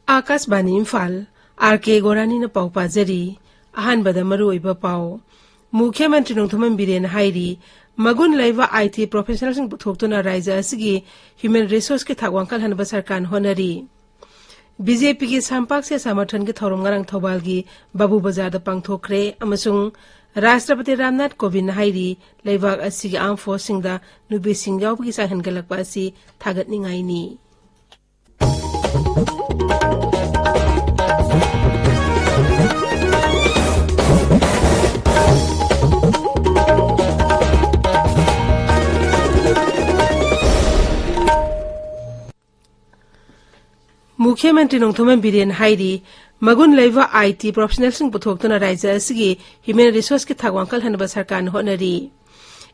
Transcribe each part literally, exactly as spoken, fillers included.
ꯑꯥꯀꯥꯁꯕꯥꯅꯤ Imphal, R ꯀꯦ ꯒꯣꯔꯥꯅꯤꯅ ꯄꯥꯎ ꯄꯥꯖꯔꯤ꯫ ꯑꯍꯥꯟꯕꯗ ꯃꯔꯨꯑꯣꯏꯕ ꯄꯥꯎ꯫ ꯃꯨꯈ꯭ꯌ ꯃꯟꯇ꯭ꯔꯤ ꯅꯣꯡꯊꯣꯝꯕꯝ ꯕꯤꯔꯦꯟꯅ ꯍꯥꯏꯔꯤ, ꯃꯒꯨꯟ ꯂꯩꯕ ꯑꯥꯏ ꯇꯤ ꯄ꯭ꯔꯣꯐꯦꯁꯅꯦꯜꯁꯤꯡ ꯄꯨꯊꯣꯛꯇꯨꯅ ꯔꯥꯏꯖ꯭ꯌ ꯑꯁꯤꯒꯤ ꯍ꯭ꯌꯨꯃꯦꯟ ꯔꯤꯁꯣꯔꯁꯀꯤ ꯊꯥꯛ ꯋꯥꯡꯈꯠꯍꯟꯅꯕ ꯁꯔꯀꯥꯔꯅ ꯍꯣꯠꯅꯔꯤ꯫ ꯕꯤ ꯖꯦ ꯄꯤꯒꯤ ꯁꯝꯄꯥꯛꯁꯦ ꯁꯃꯔꯊꯟꯒꯤ ꯊꯧꯔꯝ ꯉꯔꯥꯡ ꯊꯧꯕꯥꯜꯒꯤ ꯕꯥꯕꯨ ꯕꯖꯥꯔꯗ ꯄꯥꯡꯊꯣꯛꯈ꯭ꯔꯦ ꯑꯃꯁꯨꯡ ꯔꯥꯁꯇ꯭ꯔꯄꯇꯤ ꯔꯥꯝꯅꯥꯊ ꯀꯣꯕꯤꯟꯗ ꯍꯥꯏꯔꯤ, ꯂꯩꯕꯥꯛ ꯑꯁꯤꯒꯤ ꯑꯥꯔꯝ ꯐꯣꯔꯁꯁꯤꯡꯗ ꯅꯨꯄꯤꯁꯤꯡ ꯌꯥꯎꯕꯒꯤ ꯆꯥꯡ ꯍꯦꯟꯒꯠꯂꯛꯄ ꯑꯁꯤ ꯊꯥꯒꯠꯅꯤꯡꯉꯥꯏꯅꯤ꯫ ꯃꯨꯈ꯭ꯌ ꯃꯟꯇ꯭ꯔꯤ ꯅꯣꯡꯊꯣꯝꯕꯝ ꯕꯤꯔꯦꯟ ꯍꯥꯏꯔꯤ, ꯃꯒꯨꯟ ꯂꯩꯕ ꯑꯥꯏ ꯇꯤ ꯄ꯭ꯔꯣꯐꯦꯁꯅꯦꯜꯁꯤꯡ ꯄꯨꯊꯣꯛꯇꯨꯅ ꯔꯥꯏꯖ꯭ꯌ ꯑꯁꯤꯒꯤ ꯍ꯭ꯌꯨꯃꯦꯟ ꯔꯤꯁꯣꯔꯁꯀꯤ ꯊꯥꯛ ꯋꯥꯡꯈꯠꯍꯟꯅꯕ ꯁꯔꯀꯥꯔꯅ ꯍꯣꯠꯅꯔꯤ꯫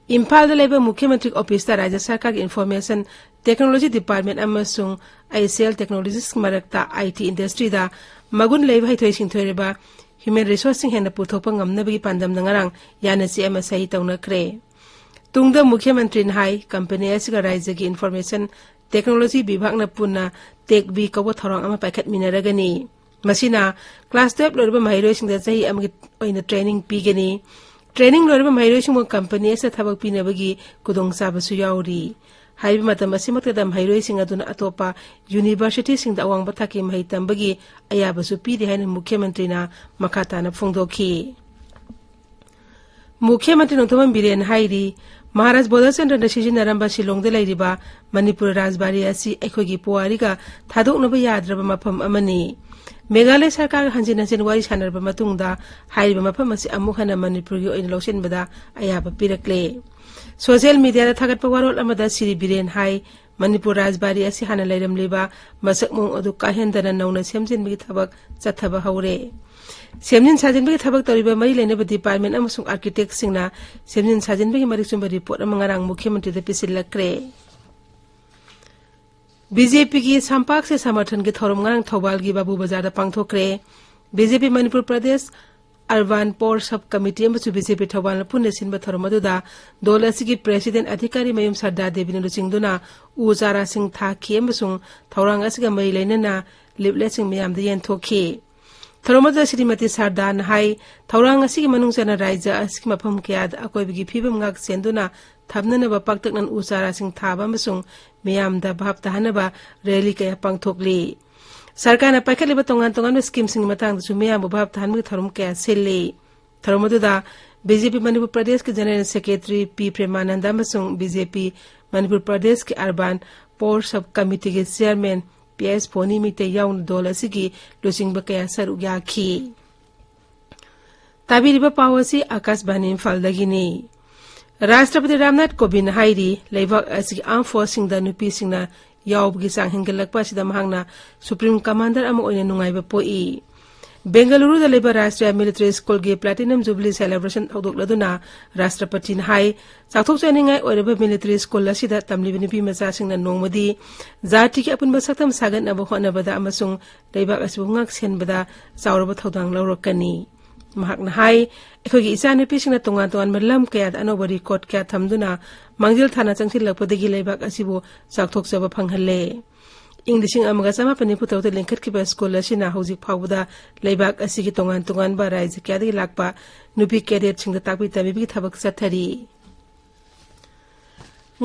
ꯏꯝꯐꯥꯜꯗ ꯂꯩꯕ ꯃꯨꯈ꯭ꯌ ꯃꯟꯇ꯭ꯔꯤ ꯑꯣꯐꯤꯁꯇ ꯔꯥꯏꯖ꯭ꯌ ꯁꯔꯀꯥꯔꯒꯤ ꯏꯟꯐꯣꯔꯃꯦꯁꯟ ꯇꯦꯛꯅꯣꯂꯣꯖꯤ ꯗꯤꯄꯥꯔꯠꯃꯦꯟ ꯑꯃꯁꯨꯡ ꯑꯥꯏ ꯁꯤ ꯑꯦꯜ ꯇꯦꯛꯅꯣꯂꯣꯖꯤꯁ ꯃꯔꯛꯇ ꯑꯥꯏ ꯇꯤ ꯏꯟꯗꯁꯇ꯭ꯔꯤꯗ ꯃꯒꯨꯟ ꯂꯩꯕ ꯍꯩꯊꯣꯏ ꯁꯤꯡꯊꯣꯏꯔꯕ ꯍ꯭ꯌꯨꯃꯦꯟ ꯔꯤꯁꯣꯔꯁꯁꯤꯡ ꯍꯦꯟꯅ ꯄꯨꯊꯣꯛꯄ ꯉꯝꯅꯕꯒꯤ ꯄꯥꯟꯗꯝꯗ ꯉꯔꯥꯡ ꯌꯥꯅ ꯆꯦ ꯑꯃ ꯁꯍꯤ ꯇꯧꯅꯈ꯭ꯔꯦ꯫ ꯇꯨꯡꯗ ꯃꯨꯈ꯭ꯌ ꯃꯟꯇ꯭ꯔꯤꯅ ꯍꯥꯏ, ꯀꯝꯄꯦꯅꯤ ꯑꯁꯤꯒ ꯔꯥꯏꯖ꯭ꯌꯒꯤ ꯏꯟꯐꯣꯔꯃꯦꯁꯟ ꯇꯦꯛꯅꯣꯂꯣꯖꯤ ꯕꯤꯚꯥꯒꯅ ꯄꯨꯟꯅ ꯇꯦꯛꯕꯤ ꯀꯧꯕ ꯊꯧꯔꯥꯡ ꯑꯃ ꯄꯥꯏꯈꯠꯃꯤꯟꯅꯔꯒꯅꯤ꯫ ꯃꯁꯤꯅ ꯀ꯭ꯂꯥꯁ ꯇꯨꯌꯦꯜꯞ ꯂꯣꯏꯔꯕ ꯃꯍꯩꯔꯣꯏꯁꯤꯡꯗ ꯆꯍꯤ ꯑꯃꯒꯤ ꯑꯣꯏꯅ ꯇ꯭ꯔꯦꯅꯤꯡ ꯄꯤꯒꯅꯤ꯫ ꯇ꯭ꯔꯦꯅꯤꯡ ꯂꯣꯏꯔꯕ ꯃꯍꯩꯔꯣꯏꯁꯤꯡꯕꯨ ꯀꯝꯄꯅꯤ ꯑꯁꯤꯗ ꯊꯕꯛ ꯄꯤꯅꯕꯒꯤ ꯈꯨꯗꯣꯡꯆꯥꯕꯁꯨ ꯌꯥꯎꯔꯤ꯫ ꯍꯥꯏꯔꯤꯕ ꯃꯇꯝ ꯑꯁꯤꯃꯛꯇꯗ ꯃꯍꯩꯔꯣꯏꯁꯤꯡ ꯑꯗꯨꯅ ꯑꯇꯣꯞꯄ ꯌꯨꯅꯤꯚꯔꯁꯤꯇꯤꯁꯤꯡꯗ ꯑꯋꯥꯡꯕ ꯊꯥꯛꯀꯤ ꯃꯍꯩ ꯇꯝꯕꯒꯤ ꯑꯌꯥꯕꯁꯨ ꯄꯤꯔꯤ ꯍꯥꯏꯅ ꯃꯨꯈ꯭ꯌ ꯃꯟꯇ꯭ꯔꯤꯅ ꯃꯈꯥ ꯇꯥꯅ ꯐꯣꯡꯗꯣꯛꯈꯤ꯫ ꯃꯨꯈ꯭ꯌ ꯃꯟꯇ꯭ꯔꯤ ꯅꯣꯡꯊꯣꯝꯕꯝ ꯕꯤꯔꯦꯟ ꯍꯥꯏꯔꯤ, ꯃꯍꯥꯔꯥꯖ ꯕꯣꯙꯆꯟꯗ꯭ꯔꯅ ꯁꯤꯖꯤꯟꯅꯔꯝꯕ ꯁꯤꯂꯣꯡꯗ ꯂꯩꯔꯤꯕ ꯃꯅꯤꯄꯨꯔ ꯔꯥꯖꯕꯥꯔꯤ ꯑꯁꯤ ꯑꯩꯈꯣꯏꯒꯤ ꯄꯨꯋꯥꯔꯤꯒ ꯊꯥꯗꯣꯛꯅꯕ ꯌꯥꯗ꯭ꯔꯕ ꯃꯐꯝ ꯑꯃꯅꯤ꯫ ꯃꯦꯘꯥꯂꯌ ꯁꯔꯀꯥꯔꯒ ꯍꯟꯖꯤꯟ ꯍꯟꯖꯤꯟ ꯋꯥꯔꯤ ꯁꯥꯟꯅꯔꯕ ꯃꯇꯨꯡꯗ ꯍꯥꯏꯔꯤꯕ ꯃꯐꯝ ꯑꯁꯤ ꯑꯃꯨꯛ ꯍꯟꯅ ꯃꯅꯤꯄꯨꯔꯒꯤ ꯑꯣꯏꯅ ꯂꯧꯁꯤꯟꯕꯗ ꯑꯌꯥꯕ ꯄꯤꯔꯛꯂꯦ꯫ ꯁꯣꯁꯤꯌꯦꯜ ꯃꯤꯗꯤꯌꯥꯗ ꯊꯥꯒꯠꯄ ꯋꯥꯔꯣꯜ ꯑꯃꯗ ꯁ꯭ꯔꯤ ꯕꯤꯔꯦꯟ ꯍꯥꯏ, ꯃꯅꯤꯄꯨꯔ ꯔꯥꯖꯕꯥꯔꯤ ꯑꯁꯤ ꯍꯥꯟꯅ ꯂꯩꯔꯝꯂꯤꯕ ꯃꯁꯛ ꯃꯑꯣꯡ ꯑꯗꯨ ꯀꯥꯏꯍꯟꯗꯅ ꯅꯧꯅ ꯁꯦꯝꯖꯤꯟꯕꯒꯤ ꯊꯕꯛ ꯆꯠꯊꯕ ꯍꯧꯔꯦ꯫ ꯁꯦꯝꯖꯤꯟ ꯁꯥꯖꯤꯟꯕꯒꯤ ꯊꯕꯛ ꯇꯧꯔꯤꯕ ꯃꯔꯤ ꯂꯩꯅꯕ ꯗꯤꯄꯥꯔꯠꯃꯦꯟ ꯑꯃꯁꯨꯡ ꯑꯥꯔꯀꯤꯇꯦꯛꯁꯤꯡꯅ ꯁꯦꯝꯖꯤꯟ ꯁꯥꯖꯤꯟꯕꯒꯤ ꯃꯔꯤꯛ ꯆꯨꯝꯕ ꯔꯤꯄꯣꯔꯠ ꯑꯃ ꯉꯔꯥꯡ ꯃꯨꯈ꯭ꯌ ꯃꯟꯇ꯭ꯔꯤꯗ ꯄꯤꯁꯤꯜꯂꯛꯈ꯭ꯔꯦ꯫ ꯕꯤ ꯖꯦ ꯄꯤꯒꯤ ꯁꯝꯄꯥꯛꯁꯦ ꯁꯃꯔꯊꯟꯒꯤ ꯊꯧꯔꯝ ꯉꯔꯥꯡ ꯊꯧꯕꯥꯜꯒꯤ ꯕꯥꯕꯨ ꯕꯖꯥꯔꯗ ꯄꯥꯡꯊꯣꯛꯈ꯭ꯔꯦ꯫ B J P Manipur Pradesh urban poor sub committee ꯑꯃꯁꯨꯡ ꯕꯤ ꯖꯦ ꯄꯤ ꯊꯧꯕꯥꯜꯅ ꯄꯨꯟꯅ ꯁꯤꯟꯕ ꯊꯧꯔꯝ ꯑꯗꯨꯗ ꯗꯣꯜ ꯑꯁꯤꯒꯤ ꯄ꯭ꯔꯦꯁꯤꯗꯦꯟ ꯑꯙꯤꯀꯥꯔꯤ ꯃꯌꯨꯝ ꯁꯔꯗꯥ ꯗꯦꯕꯤꯅ ꯂꯨꯆꯤꯡꯗꯨꯅ ꯎ ꯆꯥꯔꯥꯁꯤꯡ ꯊꯥꯈꯤ ꯑꯃꯁꯨꯡ ꯊꯧꯔꯥꯡ ꯑꯁꯤꯒ ꯃꯔꯤ ꯂꯩꯅꯅ ꯂꯤꯞꯂꯦꯠꯁꯤꯡ ꯃꯌꯥꯝꯗ ꯌꯦꯟꯊꯣꯛꯈꯤ꯫ ꯊꯧꯔꯝ ꯑꯗꯨꯗ ꯁ꯭ꯔꯤꯃꯇꯤ ꯁꯔꯗꯥꯅ ꯍꯥꯏ, ꯊꯧꯔꯥꯡ ꯑꯁꯤꯒꯤ ꯃꯅꯨꯡ ꯆꯟꯅ ꯔꯥꯖ꯭ꯌ ꯑꯁꯤꯒꯤ ꯃꯐꯝ ꯀꯌꯥꯗ ꯑꯀꯣꯏꯕꯒꯤ ꯐꯤꯕꯝ ꯉꯥꯛ ꯁꯦꯟꯗꯨꯅ ꯊꯝꯅꯅꯕ ꯄꯥꯛꯇꯛꯅꯅ ꯎ ꯆꯥꯔꯥꯁꯤꯡ ꯊꯥꯕ ꯑꯃꯁꯨꯡ ꯃꯤꯌꯥꯝꯗ ꯚꯥꯞ ꯇꯥꯍꯟꯅꯕ ꯔꯦꯂꯤ ꯀꯌꯥ ꯄꯥꯡꯊꯣꯛꯂꯤ꯫ ꯁꯔꯀꯥꯔꯅ ꯄꯥꯏꯈꯠꯂꯤꯕ ꯇꯣꯉꯥꯟ ꯇꯣꯉꯥꯟꯕ ꯁ꯭ꯀꯤꯝꯁꯤꯡꯒꯤ ꯃꯇꯥꯡꯗꯁꯨ ꯃꯤꯌꯥꯝꯕꯨ ꯚꯥꯞ ꯇꯥꯍꯟꯕꯒꯤ ꯊꯧꯔꯝ ꯀꯌꯥ ꯁꯤꯜꯂꯤ꯫ ꯊꯧꯔꯝ ꯑꯗꯨꯗ ꯕꯤ ꯖꯦ ꯄꯤ ꯃꯅꯤꯄꯨꯔ ꯄ꯭ꯔꯗꯦꯁꯀꯤ ꯖꯦꯅꯔꯦꯜ ꯁꯦꯀ꯭ꯔꯦꯇꯔꯤ ꯄꯤ ꯄ꯭ꯔꯦꯃꯥꯅꯟꯗ ꯑꯃꯁꯨꯡ ꯕꯤ ꯖꯦ ꯄꯤ ꯃꯅꯤꯄꯨꯔ ꯄ꯭ꯔꯗꯦꯁꯀꯤ ꯑꯔꯕꯥꯟ ꯄꯣꯔ ꯁꯕ ꯀꯃꯤꯇꯤꯒꯤ chairman P S Phoni Meitei ꯌꯥꯎꯅ ꯗꯣꯜ ꯑꯁꯤꯒꯤ ꯂꯨꯆꯤꯡꯕ ꯀꯌꯥ ꯁꯔꯨꯛ ꯌꯥꯈꯤ꯫ ꯇꯥꯕꯤꯔꯤꯕ ꯄꯥꯎ ꯑꯁꯤ ꯑꯥꯀꯥꯁꯕꯥꯅꯤ ꯏꯝꯐꯥꯜꯗꯒꯤꯅꯤ꯫ ꯔꯥꯁꯇ꯭ꯔꯄꯇꯤ ꯔꯥꯝꯅꯥꯊ ꯀꯣꯕꯤꯟꯗ ꯍꯥꯏꯔꯤ, ꯂꯩꯕꯥꯛ ꯑꯁꯤꯒꯤ ꯑꯥꯔꯝ ꯐꯣꯔꯁꯁꯤꯡꯗ ꯅꯨꯄꯤꯁꯤꯡꯅ ꯌꯥꯎꯕꯒꯤ ꯆꯥꯡ ꯍꯦꯟꯒꯠꯂꯛꯄ ꯑꯁꯤꯗ ꯃꯍꯥꯛꯅ ꯁꯨꯄ꯭ꯔꯤꯝ ꯀꯃꯥꯟꯗꯔ ꯑꯃ ꯑꯣꯏꯅ ꯅꯨꯡꯉꯥꯏꯕ ꯄꯣꯛꯏ꯫ ꯕꯦꯡꯒꯂꯨꯔꯨꯗ ꯂꯩꯕ ꯔꯥꯁꯇ꯭ꯔꯤꯌꯥ ꯃꯤꯂꯤꯇꯔꯤ ꯁ꯭ꯀꯨꯜꯒꯤ ꯄ꯭ꯂꯥꯇꯤꯅꯝ ꯖꯨꯕꯤꯂꯤ ꯁꯦꯂꯦꯕ꯭ꯔꯦꯁꯟ ꯍꯧꯗꯣꯛꯂꯗꯨꯅ ꯔꯥꯁꯇ꯭ꯔꯄꯇꯤꯅ ꯍꯥꯏ, ꯆꯥꯎꯊꯣꯛꯆꯅꯤꯡꯉꯥꯏ ꯑꯣꯏꯔꯕ ꯃꯤꯂꯤꯇꯔꯤ ꯁ꯭ꯀꯨꯜ ꯑꯁꯤꯗ ꯇꯝꯂꯤꯕ ꯅꯨꯄꯤ ꯃꯆꯥꯁꯤꯡꯅ ꯅꯣꯡꯃꯗꯤ ꯖꯥꯇꯤꯒꯤ ꯑꯄꯨꯟꯕ ꯁꯛꯇꯝ ꯁꯥꯒꯠꯅꯕ ꯍꯣꯠꯅꯕꯗ ꯑꯃꯁꯨꯡ ꯂꯩꯕꯥꯛ ꯑꯁꯤꯕꯨ ꯉꯥꯛ ꯁꯦꯟꯕꯗ ꯆꯥꯎꯔꯕ ꯊꯧꯗꯥꯡ ꯂꯧꯔꯛꯀꯅꯤ꯫ ꯃꯍꯥꯛꯅ ꯍꯥꯏ, ꯑꯩꯈꯣꯏꯒꯤ ꯏꯆꯥꯅꯨꯄꯤꯁꯤꯡꯅ ꯇꯣꯉꯥꯟ ꯇꯣꯉꯥꯟꯕ ꯂꯝ ꯀꯌꯥꯗ ꯑꯅꯧꯕ ꯔꯦꯀꯣꯔꯗ ꯀꯌꯥ ꯊꯝꯗꯨꯅ ꯃꯥꯡꯖꯤꯜ ꯊꯥꯅ ꯆꯪꯁꯤꯜꯂꯛꯄꯗꯒꯤ ꯂꯩꯕꯥꯛ ꯑꯁꯤꯕꯨ ꯆꯥꯎꯊꯣꯛꯆꯕ ꯐꯪꯍꯜꯂꯦ꯫ ꯏꯪ ꯂꯤꯁꯤꯡ ꯑꯃꯒ ꯆꯃꯥꯄꯟ ꯅꯤꯐꯨ ꯇꯔꯨꯛꯇ ꯂꯤꯡꯈꯠꯈꯤꯕ ꯁ꯭ꯀꯨꯜ ꯑꯁꯤꯅ ꯍꯧꯖꯤꯛ ꯐꯥꯎꯕꯗ ꯂꯩꯕꯥꯛ ꯑꯁꯤꯒꯤ ꯇꯣꯉꯥꯟ ꯇꯣꯉꯥꯟꯕ ꯔꯥꯖ꯭ꯌ ꯀꯌꯥꯗꯒꯤ ꯂꯥꯛꯄ ꯅꯨꯄꯤ ꯀꯦꯗꯦꯠꯁꯤꯡꯗ ꯇꯥꯛꯄꯤ ꯇꯝꯕꯤꯕꯒꯤ ꯊꯕꯛ ꯆꯠꯊꯔꯤ꯫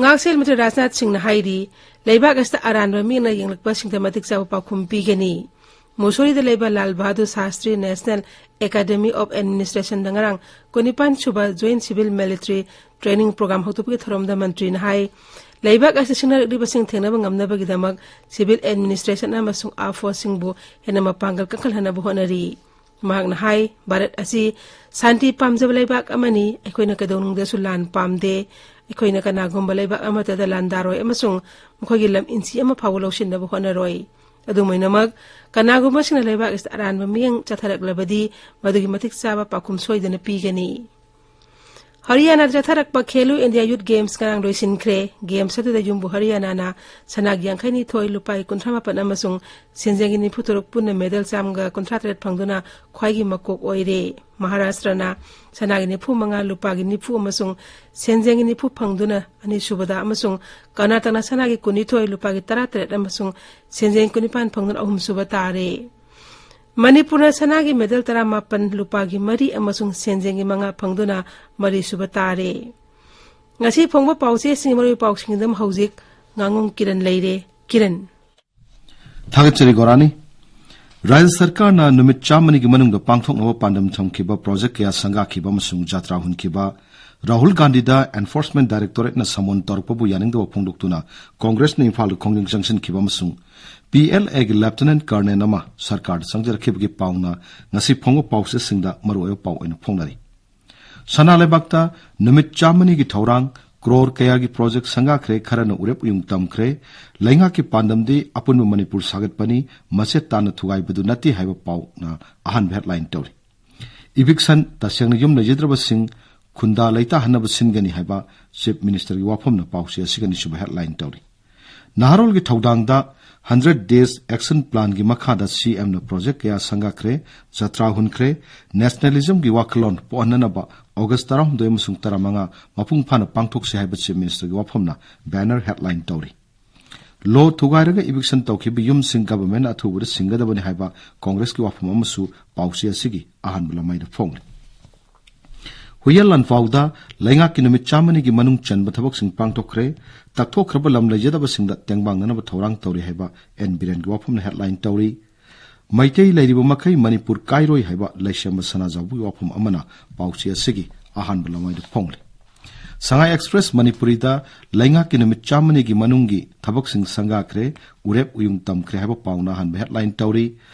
ꯉꯥꯛꯁꯦꯜ ꯃꯟꯇ꯭ꯔꯤ ꯔꯥꯖꯅꯥꯊ ꯁꯤꯡꯅ ꯍꯥꯏꯔꯤ, ꯂꯩꯕꯥꯛ ꯑꯁꯤꯗ ꯑꯔꯥꯟꯕ ꯃꯤꯠꯌꯦꯡꯅ ꯌꯦꯡꯂꯛꯄꯁꯤꯡꯗ ꯃꯇꯤꯛ ꯆꯥꯕ ꯄꯥꯎꯈꯨꯝ ꯄꯤꯒꯅꯤ꯫ ꯃꯨꯁꯣꯔꯤꯗ ꯂꯩꯕ Lal Bahadur Shastri national academy of ꯑꯦꯗꯃꯤꯅꯤꯁꯇ꯭ꯔꯦꯁꯟꯗ ꯉꯔꯥꯡ ꯀꯨꯟꯅꯤꯄꯥꯟ ꯁꯨꯕ joint civil military training programme ꯍꯧꯗꯣꯛꯄꯒꯤ ꯊꯧꯔꯝꯗ ꯃꯟꯇ꯭ꯔꯤꯅ ꯍꯥꯏ, ꯂꯩꯕꯥꯛ ꯑꯁꯤꯗ ꯁꯤꯡꯅꯔꯛꯂꯤꯕꯁꯤꯡ ꯊꯦꯡꯅꯕ ꯉꯝꯅꯕꯒꯤꯗꯃꯛ ꯁꯤꯚꯤꯜ ꯑꯦꯗꯃꯤꯅꯤꯁꯇ꯭ꯔꯦꯁꯟ ꯑꯃꯁꯨꯡ ꯑꯥꯔꯝ ꯐꯣꯔꯁꯁꯤꯡꯕꯨ ꯍꯦꯟꯅ ꯃꯄꯥꯡꯒꯜ ꯀꯟꯈꯠꯍꯟꯅꯕ ꯍꯣꯠꯅꯔꯤ꯫ ꯃꯍꯥꯛꯅ ꯍꯥꯏ, ꯚꯥꯔꯠ ꯑꯁꯤ ꯁꯥꯟꯇꯤ ꯄꯥꯝꯖꯕ ꯂꯩꯕꯥꯛ ꯑꯃꯅꯤ꯫ ꯑꯩꯈꯣꯏꯅ ꯀꯩꯗꯧꯅꯨꯡꯗꯁꯨ ꯂꯥꯟ ꯄꯥꯝꯗꯦ꯫ ꯑꯩꯈꯣꯏꯅ ꯀꯅꯥꯒꯨꯝꯕ ꯂꯩꯕꯥꯛ ꯑꯃꯠꯇꯗ ꯂꯥꯟꯗꯥꯔꯣꯏ ꯑꯃꯁꯨꯡ ꯃꯈꯣꯏꯒꯤ ꯂꯝ ꯏꯟꯆꯤ ꯑꯃ ꯐꯥꯎꯕ ꯂꯧꯁꯤꯟꯅꯕ ꯍꯣꯠꯅꯔꯣꯏ꯫ ꯑꯗꯨꯝ ꯑꯣꯏꯅꯃꯛ, ꯀꯅꯥꯒꯨꯝꯕꯁꯤꯡꯅ ꯂꯩꯕꯥꯛ ꯑꯁꯤꯗ ꯑꯔꯥꯟꯕ ꯃꯤꯠꯌꯦꯡ ꯆꯠꯊꯔꯛꯂꯕꯗꯤ ꯃꯗꯨꯒꯤ ꯃꯇꯤꯛ ꯆꯥꯕ ꯄꯥꯎꯈꯨꯝ ꯁꯣꯏꯗꯅ ꯄꯤꯒꯅꯤ꯫ ꯍꯔꯤꯌꯥꯅꯥꯗ ꯆꯠꯊꯔꯛꯄ ꯈꯦꯂꯣ ꯏꯟꯗꯤꯌꯥ ꯌꯨꯊ ꯒꯦꯝꯁ ꯉꯔꯥꯡ ꯂꯣꯏꯁꯤꯟꯈ꯭ꯔꯦ꯫ ꯒꯦꯝꯁ ꯑꯗꯨꯗ ꯌꯨꯝꯕꯨ ꯍꯔꯤꯌꯥꯅꯥꯅ ꯁꯅꯥꯒꯤ ꯌꯥꯡꯈꯩ ꯅꯤꯊꯣꯏ, ꯂꯨꯄꯥꯒꯤ ꯀꯨꯟꯊ꯭ꯔꯥ ꯃꯥꯄꯟ ꯑꯃꯁꯨꯡ ꯁꯦꯟꯖꯦꯡꯒꯤ ꯅꯤꯐꯨ ꯇꯔꯨꯛ, ꯄꯨꯟꯅ ꯃꯦꯗꯜ ꯆꯥꯝꯃꯒ ꯀꯨꯟꯊ꯭ꯔꯥ ꯇꯔꯦꯠ ꯐꯪꯗꯨꯅ ꯈ꯭ꯋꯥꯏꯒꯤ ꯃꯀꯣꯛ ꯑꯣꯏꯔꯦ꯫ ꯃꯍꯥꯔꯥꯁꯇ꯭ꯔꯅ ꯁꯅꯥꯒꯤ ꯅꯤꯐꯨ ꯃꯉꯥ, ꯂꯨꯄꯥꯒꯤ ꯅꯤꯐꯨ ꯑꯃꯁꯨꯡ ꯁꯦꯟꯖꯦꯡꯒꯤ ꯅꯤꯐꯨ ꯐꯪꯗꯨꯅ ꯑꯅꯤꯁꯨꯕꯗ ꯑꯃꯁꯨꯡ ꯀꯔꯅꯥꯇꯀꯅ ꯁꯅꯥꯒꯤ ꯀꯨꯟꯅꯤꯊꯣꯏ, ꯂꯨꯄꯥꯒꯤ ꯇꯔꯥ ꯇꯔꯦꯠ ꯑꯃꯁꯨꯡ ꯁꯦꯟꯖꯦꯡ ꯀꯨꯟꯅꯤꯄꯥꯟ ꯐꯪꯗꯨꯅ ꯑꯍꯨꯝꯁꯨꯕ ꯇꯥꯔꯦ꯫ ꯃꯅꯤꯄꯨꯔꯅ ꯁꯅꯥꯒꯤ ꯃꯦꯗꯜ ꯇꯔꯥ ꯃꯥꯄꯟ, ꯂꯨꯄꯥꯒꯤ ꯃꯔꯤ ꯑꯃꯁꯨꯡ ꯁꯦꯟꯖꯦꯡꯒꯤ ꯃꯉꯥ ꯐꯪꯗꯨꯅ ꯃꯔꯤꯁꯨꯕ ꯇꯥꯔꯦ꯫ ꯉꯁꯤ ꯐꯣꯡꯕ ꯄꯥꯎꯆꯦꯁꯤꯡꯒꯤ ꯃꯔꯨꯑꯣꯏꯕ ꯄꯥꯎꯁꯤꯡ ꯑꯗꯨꯝ ꯍꯧꯖꯤꯛ ꯉꯥꯉꯣꯝ ꯀꯤꯔꯟ ꯂꯩꯔꯦ꯫ ꯀꯤꯔꯟ꯫ ꯊꯥꯒꯠꯆꯔꯤ ꯒꯣꯔꯥꯅꯤ꯫ ꯔꯥꯖ꯭ꯌ ꯁꯔꯀꯥꯔꯅ ꯅꯨꯃꯤꯠ ꯆꯥꯝꯃꯅꯤꯒꯤ ꯃꯅꯨꯡꯗ ꯄꯥꯡꯊꯣꯛꯅꯕ ꯄꯥꯟꯗꯝ ꯊꯝꯈꯤꯕ ꯄ꯭ꯔꯣꯖꯦꯛ ꯀꯌꯥ ꯁꯪꯒꯥꯈꯤꯕ ꯑꯃꯁꯨꯡ ꯖꯥꯇ꯭ꯔꯥ ꯍꯨꯟꯈꯤꯕ ꯔꯥꯍꯨꯜ ꯒꯥꯟꯙꯤꯗ Enforcement Directorateꯅ ꯁꯃꯣꯟ ꯇꯧꯔꯛꯄꯕꯨ ꯌꯥꯅꯤꯡꯗꯕ ꯐꯣꯡꯗꯣꯛꯇꯨꯅ ꯀꯣꯡꯒ꯭ꯔꯦꯁꯅ ꯏꯝꯐꯥꯜꯗ ꯈꯣꯡꯖꯪ ꯆꯪꯁꯤꯟꯈꯤꯕ ꯑꯃꯁꯨꯡ PLAꯒꯤ Lieutenant Colonel ꯑꯃ ꯁꯔꯀꯥꯔꯗ ꯆꯪꯖꯔꯛꯈꯤꯕꯒꯤ ꯄꯥꯎꯅ ꯉꯁꯤ ꯐꯣꯡꯕ ꯄꯥꯎꯆꯦꯁꯤꯡꯗ ꯃꯔꯨꯑꯣꯏꯕ ꯄꯥꯎ ꯑꯣꯏꯅ ꯐꯣꯡꯅꯔꯤ꯫ ꯁꯅꯥ ꯂꯩꯕꯥꯛꯇ ꯅꯨꯃꯤꯠ ꯆꯥꯝꯃꯅꯤꯒꯤ ꯊꯧꯔꯥꯡ, ꯀ꯭ꯔꯣꯔ ꯀꯌꯥꯒꯤ ꯄ꯭ꯔꯣꯖꯦꯛ ꯁꯪꯒꯥꯈ꯭ꯔꯦ, ꯈꯔꯅ ꯎꯔꯦꯞ ꯎꯌꯨꯡ ꯇꯝꯈ꯭ꯔꯦ꯫ ꯂꯩꯉꯥꯛꯀꯤ ꯄꯥꯟꯗꯝꯗꯤ ꯑꯄꯨꯟꯕ ꯃꯅꯤꯄꯨꯔ ꯁꯥꯒꯠꯄꯅꯤ, ꯃꯆꯦꯠ ꯇꯥꯅ ꯊꯨꯒꯥꯏꯕꯗꯨ ꯅꯠꯇꯦ ꯍꯥꯏꯕ ꯄꯥꯎꯅ ꯑꯍꯥꯟꯕ headline ꯇꯧꯔꯤ꯫ Eviction, ꯇꯁꯦꯡꯅ ꯌꯨꯝ ꯂꯩꯖꯗ꯭ꯔꯕꯁꯤꯡ ꯈꯨꯟꯗꯥ ꯂꯩꯇꯥꯍꯟꯅꯕ ꯁꯤꯟꯒꯅꯤ ꯍꯥꯏꯕ Chief Ministerꯒꯤ ꯋꯥꯐꯝꯅ ꯄꯥꯎꯆꯦ ꯑꯁꯤꯒꯤ ꯑꯅꯤꯁꯨꯕ headline ꯇꯧꯔꯤ꯫ ꯅꯍꯥꯔꯣꯜꯒꯤ ꯊꯧꯗꯥꯡꯗ Hundred Days Action Planꯒꯤ ꯃꯈꯥꯗ CMꯅ ꯄ꯭ꯔꯣꯖꯦꯛ ꯀꯌꯥ ꯁꯪꯒꯥꯈ꯭ꯔꯦ, ꯖꯇ꯭ꯔꯥ ꯍꯨꯟꯈ꯭ꯔꯦ, Nationalismꯒꯤ ꯋꯥꯈꯜꯂꯣꯟ ꯄꯣꯛꯍꯟꯅꯅꯕ August ꯇꯔꯥꯍꯨꯝꯗꯣꯏ ꯑꯃꯁꯨꯡ ꯇꯔꯥꯃꯉꯥ ꯃꯄꯨꯡ ꯐꯥꯅ ꯄꯥꯡꯊꯣꯛꯁꯤ ꯍꯥꯏꯕ Chief Ministerꯒꯤ ꯋꯥꯐꯝꯅ banner headline ꯇꯧꯔꯤ꯫ Law ꯊꯨꯒꯥꯏꯔꯒ eviction ꯇꯧꯈꯤꯕ ꯌꯨꯝꯁꯤꯡ Governmentꯅ ꯑꯊꯨꯕꯗ ꯁꯤꯡꯒꯗꯕꯅꯤ ꯍꯥꯏꯕ ꯀꯣꯡꯒ꯭ꯔꯦꯁꯀꯤ ꯋꯥꯐꯝ ꯑꯃꯁꯨ ꯄꯥꯎꯆꯦ ꯑꯁꯤꯒꯤ ꯑꯍꯥꯟꯕ ꯂꯃꯥꯏꯗ ꯐꯣꯡꯂꯤ꯫ ꯍꯨꯏꯌꯦꯟ ꯂꯥꯟꯐꯥꯎꯗ ꯂꯩꯉꯥꯛꯀꯤ ꯅꯨꯃꯤꯠ ꯆꯥꯝꯃꯅꯤꯒꯤ ꯃꯅꯨꯡ ꯆꯟꯕ ꯊꯕꯛꯁꯤꯡ ꯄꯥꯡꯊꯣꯛꯈ꯭ꯔꯦ꯫ ꯇꯛꯊꯣꯛꯈ꯭ꯔꯕ ꯂꯝ ꯂꯩꯖꯗꯕꯁꯤꯡꯗ ꯇꯦꯡꯕꯥꯡꯅꯅꯕ ꯊꯧꯔꯥꯡ ꯇꯧꯔꯤ ꯍꯥꯏꯕ ꯑꯦꯟ ꯕꯤꯔꯦꯟꯒꯤ ꯋꯥꯐꯝꯅ headline ꯇꯧꯔꯤ꯫ ꯃꯩꯇꯩ ꯂꯩꯔꯤꯕ ꯃꯈꯩ ꯃꯅꯤꯄꯨꯔ ꯀꯥꯏꯔꯣꯏ ꯍꯥꯏꯕ ꯂꯩꯁꯦꯝꯕ ꯁꯅꯥꯖꯥꯎꯕꯒꯤ ꯋꯥꯐꯝ ꯑꯃꯅ ꯄꯥꯎꯆꯦ ꯑꯁꯤꯒꯤ ꯑꯍꯥꯟꯕ ꯂꯃꯥꯏꯗ ꯐꯣꯡꯂꯤ꯫ ꯁꯉꯥꯏ Express ꯃꯅꯤꯄꯨꯔꯤꯗ ꯂꯩꯉꯥꯛꯀꯤ ꯅꯨꯃꯤꯠ ꯆꯥꯝꯃꯅꯤꯒꯤ ꯃꯅꯨꯡꯒꯤ ꯊꯕꯛꯁꯤꯡ ꯁꯪꯒꯥꯈ꯭ꯔꯦ, ꯎꯔꯦꯞ ꯎꯌꯨꯡ ꯇꯝꯈ꯭ꯔꯦ ꯍꯥꯏꯕ ꯄꯥꯎꯅ ꯑꯍꯥꯟꯕ headline ꯇꯧꯔꯤ꯫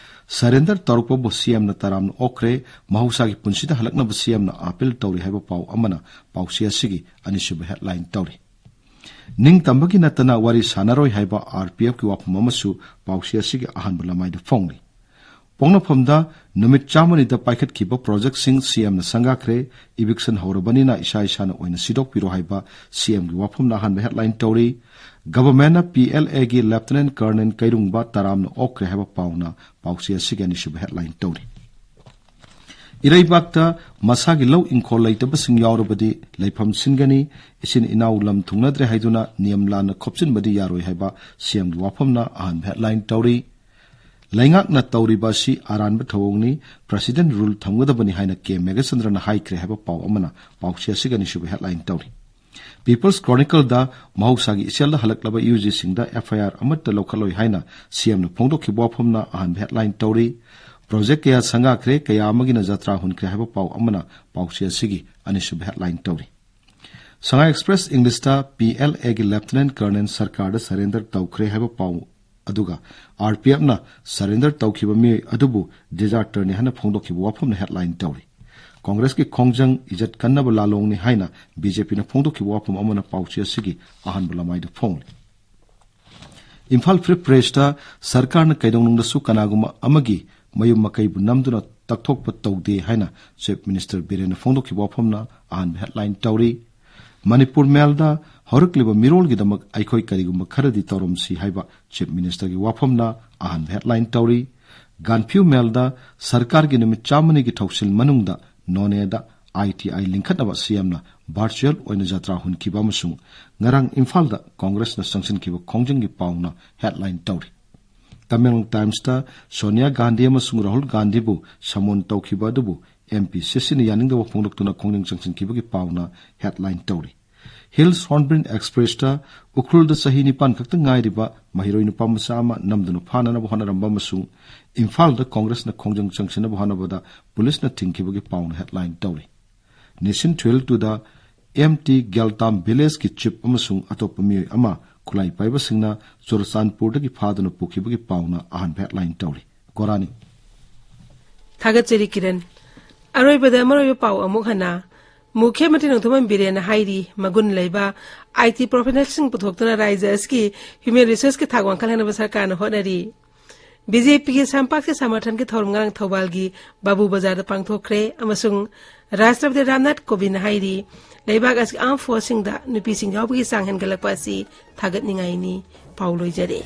Surrender ꯇꯧꯔꯛꯄꯕꯨ CMꯅ ꯇꯔꯥꯝꯅ ꯑꯣꯛꯈ꯭ꯔꯦ, ꯃꯍꯧꯁꯥꯒꯤ ꯄꯨꯟꯁꯤꯗ ꯍꯜꯂꯛꯅꯕ CMꯅ appeal ꯇꯧꯔꯤ ꯍꯥꯏꯕ ꯄꯥꯎ ꯑꯃꯅ ꯄꯥꯎꯆꯦ ꯑꯁꯤꯒꯤ ꯑꯅꯤꯁꯨꯕ headline ꯇꯧꯔꯤ꯫ ꯅꯤꯡꯇꯝꯕꯒꯤ ꯅꯠꯇꯅ ꯋꯥꯔꯤ ꯁꯥꯟꯅꯔꯣꯏ ꯍꯥꯏꯕ RPFꯀꯤ ꯋꯥꯐꯝ ꯑꯃꯁꯨ ꯄꯥꯎꯆꯦ ꯑꯁꯤꯒꯤ ꯑꯍꯥꯟꯕ ꯂꯃꯥꯏꯗ ꯐꯣꯡꯂꯤ꯫ ꯄꯣꯛꯅꯐꯝꯗ ꯅꯨꯃꯤꯠ ꯆꯥꯝꯃꯔꯤꯗ ꯄꯥꯏꯈꯠꯈꯤꯕ ꯄ꯭ꯔꯣꯖꯦꯛꯁꯤꯡ ꯁꯤꯑꯦꯝꯅ ꯁꯪꯒꯥꯈ꯭ꯔꯦ꯫ ꯏꯚꯤꯛꯁꯟ ꯍꯧꯔꯕꯅꯤꯅ ꯏꯁꯥ ꯏꯁꯥꯅ ꯑꯣꯏꯅ ꯁꯤꯗꯣꯛꯄꯤꯔꯣ ꯍꯥꯏꯕ ꯁꯤꯑꯦꯝꯒꯤ ꯋꯥꯐꯝꯅ ꯑꯍꯥꯟꯕ ꯍꯦꯗꯂꯥꯏꯟ ꯇꯧꯔꯤ꯫ ꯒꯚꯔꯟꯃꯦꯟꯠꯅ ꯄꯤ ꯑꯦꯜ ꯑꯦꯒꯤ ꯂꯦꯐꯇꯤꯅꯦꯟꯠ ꯀꯔꯅꯦꯜ ꯀꯩꯔꯨꯡꯕ ꯇꯔꯥꯝꯅ ꯑꯣꯛꯈ꯭ꯔꯦ ꯍꯥꯏꯕ ꯄꯥꯎꯅ ꯄꯥꯎꯆꯦ ꯑꯁꯤꯒꯤ ꯑꯅꯤꯁꯨꯕ ꯍꯦꯗꯂꯥꯏꯟ ꯇꯧꯔꯤ꯫ ꯏꯔꯩꯕꯥꯛꯇ ꯃꯁꯥꯒꯤ ꯂꯧ ꯏꯪꯈꯣꯜ ꯂꯩꯇꯕꯁꯤꯡ ꯌꯥꯎꯔꯕꯗꯤ ꯂꯩꯐꯝ ꯁꯤꯟꯒꯅꯤ, ꯏꯆꯤꯟ ꯏꯅꯥꯎ ꯂꯝ ꯊꯨꯡꯅꯗ꯭ꯔꯦ ꯍꯥꯏꯗꯨꯅ ꯅꯤꯌꯝ ꯂꯥꯟꯅ ꯈꯣꯞꯆꯤꯟꯕꯗꯤ ꯌꯥꯔꯣꯏ ꯍꯥꯏꯕ ꯁꯤꯑꯦꯝꯒꯤ ꯋꯥꯐꯝꯅ ꯑꯍꯥꯟꯕ ꯍꯦꯗꯂꯥꯏꯟ ꯇꯧꯔꯤ꯫ ꯂꯩꯉꯥꯛꯅ ꯇꯧꯔꯤꯕ ꯑꯁꯤ ꯑꯔꯥꯟꯕ ꯊꯧꯑꯣꯡꯅꯤ, ꯄ꯭ꯔꯁꯤꯗꯦꯟꯠ ꯔꯨꯜ ꯊꯝꯒꯗꯕꯅꯤ ꯍꯥꯏꯅ ꯀꯦ ꯃꯦꯘꯆꯟꯗ꯭ꯔꯅ ꯍꯥꯏꯈ꯭ꯔꯦ ꯍꯥꯏꯕ ꯄꯥꯎ ꯑꯃꯅ ꯄꯥꯎꯆꯦ ꯑꯁꯤꯒꯤ ꯑꯅꯤꯁꯨꯕ ꯍꯦꯗꯂꯥꯏꯟ ꯇꯧꯔꯤ꯫ ꯄꯤꯄꯜꯁ ꯀ꯭ꯔꯣꯅꯤꯀꯜꯗ ꯃꯍꯧꯁꯥꯒꯤ ꯏꯆꯦꯜꯗ ꯍꯜꯂꯛꯂꯕ ꯌꯨ ꯖꯤꯁꯤꯡꯗ ꯑꯦꯐ ꯑꯥꯏ ꯑꯥꯔ ꯑꯃꯠꯇ ꯂꯧꯈꯠꯂꯣꯏ ꯍꯥꯏꯅ ꯁꯤꯑꯦꯝꯅ ꯐꯣꯡꯗꯣꯛꯈꯤꯕ ꯋꯥꯐꯝꯅ ꯑꯍꯥꯟꯕ ꯍꯦꯗꯂꯥꯏꯟ ꯇꯧꯔꯤ꯫ ꯄ꯭ꯔꯣꯖꯦꯛ ꯀꯌꯥ ꯁꯪꯒꯥꯈ꯭ꯔꯦ, ꯀꯌꯥ ꯑꯃꯒꯤꯅ ꯖꯇ꯭ꯔꯥ ꯍꯨꯟꯈ꯭ꯔꯦ ꯍꯥꯏꯕ ꯄꯥꯎ ꯑꯃꯅ ꯄꯥꯎꯆꯦ ꯑꯁꯤꯒꯤ ꯑꯅꯤꯁꯨꯕ ꯍꯦꯗꯂꯥꯏꯟ ꯇꯧꯔꯤ꯫ ꯁꯉꯥꯏ ꯑꯦꯛꯁꯄ꯭ꯔꯦꯁ ꯏꯪꯂꯤꯁꯇ ꯄꯤ ꯑꯦꯜ ꯑꯦꯒꯤ ꯂꯦꯐꯇꯤꯅꯦꯟꯠ ꯀꯔꯅꯦꯜ ꯁꯔꯀꯥꯔꯗ ꯁꯔꯦꯟꯗꯔ ꯇꯧꯈ꯭ꯔꯦ ꯍꯥꯏꯕ ꯄꯥꯎ, ꯑꯗꯨꯒ ꯑꯥꯔ ꯄꯤ ꯑꯦꯐꯅ ꯁꯔꯦꯟꯗꯔ ꯇꯧꯈꯤꯕ ꯃꯤꯑꯣꯏ ꯑꯗꯨꯕꯨ ꯗꯤꯖꯥꯔꯇꯔꯅꯤ ꯍꯥꯏꯅ ꯐꯣꯡꯗꯣꯛꯈꯤꯕ ꯋꯥꯐꯝꯅ ꯍꯦꯗꯂꯥꯏꯟ ꯇꯧꯔꯤ꯫ ꯀꯣꯡꯒ꯭ꯔꯦꯁꯀꯤ ꯈꯣꯡꯖꯪ ꯏꯖꯠ ꯀꯟꯅꯕ ꯂꯥꯂꯣꯡꯅꯤ ꯍꯥꯏꯅ ꯕꯤ ꯖꯦ ꯄꯤꯅ ꯐꯣꯡꯗꯣꯛꯈꯤꯕ ꯋꯥꯐꯝ ꯑꯃꯅ ꯄꯥꯎꯆꯦ ꯑꯁꯤꯒꯤ ꯑꯍꯥꯟꯕ ꯂꯃꯥꯏꯗ ꯐꯣꯡꯂꯤ꯫ ꯏꯝꯐꯥꯜ ꯐ꯭ꯔꯤ ꯄ꯭ꯔꯦꯁꯇ ꯁꯔꯀꯥꯔꯅ ꯀꯩꯗꯧꯅꯨꯡꯗꯁꯨ ꯀꯅꯥꯒꯨꯝꯕ ꯑꯃꯒꯤ ꯃꯌꯨꯝ ꯃꯀꯩꯕꯨ ꯅꯝꯗꯨꯅ ꯇꯛꯊꯣꯛꯄ ꯇꯧꯗꯦ ꯍꯥꯏꯅ ꯆꯤꯐ ꯃꯤꯅꯤꯁꯇꯔ ꯕꯤꯔꯦꯟꯅ ꯐꯣꯡꯗꯣꯛꯈꯤꯕ ꯋꯥꯐꯝꯅ ꯑꯍꯥꯟꯕ ꯍꯦꯗꯂꯥꯏꯟ ꯇꯧꯔꯤ꯫ ꯃꯅꯤꯄꯨꯔ ꯃꯦꯜꯗ ꯍꯧꯔꯛꯂꯤꯕ ꯃꯤꯔꯣꯜꯒꯤꯗꯃꯛ ꯑꯩꯈꯣꯏ ꯀꯔꯤꯒꯨꯝꯕ ꯈꯔꯗꯤ ꯇꯧꯔꯝꯁꯤ ꯍꯥꯏꯕ ꯆꯤꯐ ꯃꯤꯅꯤꯁꯇꯔꯒꯤ ꯋꯥꯐꯝꯅ ꯑꯍꯥꯟꯕ ꯍꯦꯗꯂꯥꯏꯟ ꯇꯧꯔꯤ꯫ ꯒꯥꯟꯐꯤꯌꯨ ꯃꯦꯜꯗ ꯁꯔꯀꯥꯔꯒꯤ ꯅꯨꯃꯤꯠ ꯆꯥꯝꯃꯅꯤꯒꯤ ꯊꯧꯁꯤꯜ ꯃꯅꯨꯡꯗ ꯅꯣꯅꯦꯗ ꯑꯥꯏ ꯇꯤ ꯑꯥꯏ ꯂꯤꯡꯈꯠꯅꯕ ꯁꯤꯑꯦꯝꯅ ꯚꯔꯆꯨꯑꯦꯜ ꯑꯣꯏꯅ ꯖꯇ꯭ꯔꯥ ꯍꯨꯟꯈꯤꯕ ꯑꯃꯁꯨꯡ ꯉꯔꯥꯡ ꯏꯝꯐꯥꯜꯗ ꯀꯣꯡꯒ꯭ꯔꯦꯁꯅ ꯆꯪꯁꯤꯟꯈꯤꯕ ꯈꯣꯡꯖꯪꯒꯤ ꯄꯥꯎꯅ ꯍꯦꯗꯂꯥꯏꯟ ꯇꯧꯔꯤ꯫ ꯇꯃꯦꯡꯂꯣꯡ ꯇꯥꯏꯝꯁꯇ ꯁꯣꯅꯤꯌꯥ ꯒꯥꯟꯙꯤ ꯑꯃꯁꯨꯡ ꯔꯥꯍꯨꯜ ꯒꯥꯟꯙꯤꯕꯨ ꯁꯃꯣꯟ ꯇꯧꯈꯤꯕ ꯑꯗꯨꯕꯨ ꯑꯦꯝ ꯄꯤ ꯁꯤꯁꯤꯅ ꯌꯥꯅꯤꯡꯗꯕ ꯐꯣꯡꯗꯣꯛꯇꯨꯅ ꯈꯣꯡꯖꯪ ꯆꯪꯁꯤꯟꯈꯤꯕꯒꯤ ꯄꯥꯎꯅ ꯍꯦꯗꯂꯥꯏꯟ ꯇꯧꯔꯤ꯫ ꯍꯤꯜꯁ ꯍꯣꯔꯟꯕꯤꯜ ꯑꯦꯛꯁꯄ꯭ꯔꯦꯁꯇ ꯎꯈ꯭ꯔꯨꯜꯗ ꯆꯍꯤ ꯅꯤꯄꯥꯟ ꯈꯛꯇ ꯉꯥꯏꯔꯤꯕ ꯃꯍꯩꯔꯣꯏ ꯅꯨꯄꯥ ꯃꯆꯥ ꯑꯃ ꯅꯝꯗꯨꯅ ꯐꯥꯅꯅꯕ ꯍꯣꯠꯅꯔꯝꯕ ꯑꯃꯁꯨꯡ ꯏꯝꯐꯥꯜꯗ ꯀꯣꯡꯒ꯭ꯔꯦꯁꯅ ꯈꯣꯡꯖꯪ ꯆꯪꯁꯤꯟꯅꯕ ꯍꯣꯠꯅꯕꯗ ꯄꯨꯂꯤꯁꯅ ꯊꯤꯡꯈꯤꯕꯒꯤ ꯄꯥꯎꯅ ꯍꯦꯗꯂꯥꯏꯟ ꯇꯧꯔꯤ꯫ ꯅꯦꯁꯟ ꯇꯨꯗ ꯑꯦꯝ ꯇꯤ ꯒꯦꯜꯇꯥꯝ ꯚꯤꯂꯦꯖꯀꯤ ꯆꯤꯐ ꯑꯃꯁꯨꯡ ꯑꯇꯣꯞꯄ ꯃꯤꯑꯣꯏ ꯑꯃ ꯈꯨꯠꯂꯥꯏ ꯄꯥꯏꯕꯁꯤꯡꯅ ꯆꯨꯔꯆꯥꯟꯄꯨꯔꯗꯒꯤ ꯐꯥꯗꯨꯅ ꯄꯨꯈꯤꯕꯒꯤ ꯄꯥꯎꯅ ꯑꯍꯥꯟꯕ ꯍꯦꯗꯂꯥꯏꯟ ꯇꯧꯔꯤ꯫ ꯒꯣꯔꯥꯅꯤ꯫ ꯊꯥꯒꯠꯆꯔꯤ ꯀꯤꯔꯟ꯫ ꯑꯔꯣꯏꯕꯗ ꯃꯔꯨꯑꯣꯏꯕ ꯄꯥꯎ ꯑꯃꯨꯛ ꯍꯟꯅ꯫ ꯃꯨꯈ꯭ꯌ ꯃꯟꯇ꯭ꯔꯤ ꯅꯣꯡꯊꯣꯝꯕꯝ ꯕꯤꯔꯦꯟꯅ ꯍꯥꯏꯔꯤ, ꯃꯒꯨꯟ ꯂꯩꯕ ꯑꯥꯏ ꯇꯤ ꯄ꯭ꯔꯣꯐꯦꯁꯅꯦꯜꯁꯤꯡ ꯄꯨꯊꯣꯛꯇꯨꯅ ꯔꯥꯏꯖ꯭ꯌ ꯑꯁꯤꯒꯤ ꯍ꯭ꯌꯨꯃꯦꯟ ꯔꯤꯁꯣꯔꯁꯀꯤ ꯊꯥꯛ ꯋꯥꯡꯈꯠꯍꯟꯅꯕ ꯁꯔꯀꯥꯔꯅ ꯍꯣꯠꯅꯔꯤ꯫ ꯕꯤ ꯖꯦ ꯄꯤꯒꯤ ꯁꯝꯄꯥꯛꯁꯦ ꯁꯃꯔꯊꯟꯒꯤ ꯊꯧꯔꯝ ꯉꯔꯥꯡ ꯊꯧꯕꯥꯜꯒꯤ ꯕꯥꯕꯨ ꯕꯖꯥꯔꯗ ꯄꯥꯡꯊꯣꯛꯈ꯭ꯔꯦ ꯑꯃꯁꯨꯡ ꯔꯥꯁꯇ꯭ꯔꯄꯇꯤ ꯔꯥꯝꯅꯥꯊ ꯀꯣꯕꯤꯟꯗ ꯍꯥꯏꯔꯤ, ꯂꯩꯕꯥꯛ ꯑꯁꯤꯒꯤ armed forceꯁꯤꯡꯗ ꯅꯨꯄꯤꯁꯤꯡ ꯌꯥꯎꯕꯒꯤ ꯆꯥꯡ ꯍꯦꯟꯒꯠꯂꯛꯄ ꯑꯁꯤ ꯊꯥꯒꯠꯅꯤꯡꯉꯥꯏꯅꯤ꯫ ꯄꯥꯎ ꯂꯣꯏꯖꯔꯦ꯫